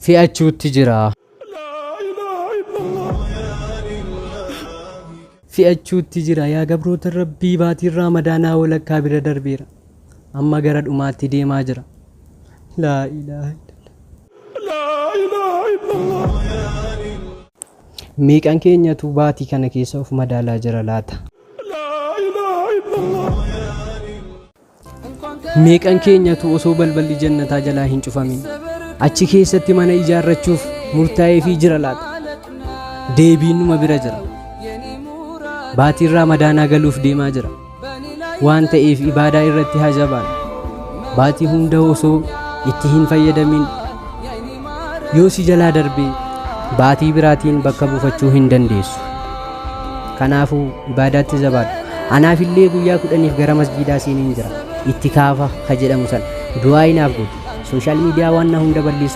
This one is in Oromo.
Fe'achuutti jira. Fe'achuutti jira. Yaa gabroota Rabbii, baatiin Raamadaanaa walakkaa bira darbeera. Amma gara dhumaatti deemaa jira. Laa ilaaha illallah. Meeqan keenyatu baatii kana keessa of madaalaa jira laata? Meeqan keenyatu osoo balballi jannataa jalaa hin cufamin achi keessatti mana ijaarrachuuf murtaa'eefii jira laata? Deebiin numa bira jira. Baatiin Raamadaanaa galuuf deemaa jira. Waan ta'eef ibaadaa irratti haa jabaannu. Baatii hunda osoo itti hin fayyadamin yoo si jalaa darbe baatii biraatiin bakka buufachuu hin dandeessu. Kanaafuu ibaadaatti jabaadhu. Anaaf illee guyyaa 10f gara masjiidaa seeneen jira. Itti kaafa ka jedhamu sana. Du'aayi naaf godhi. Social media waan na hunda balleessu.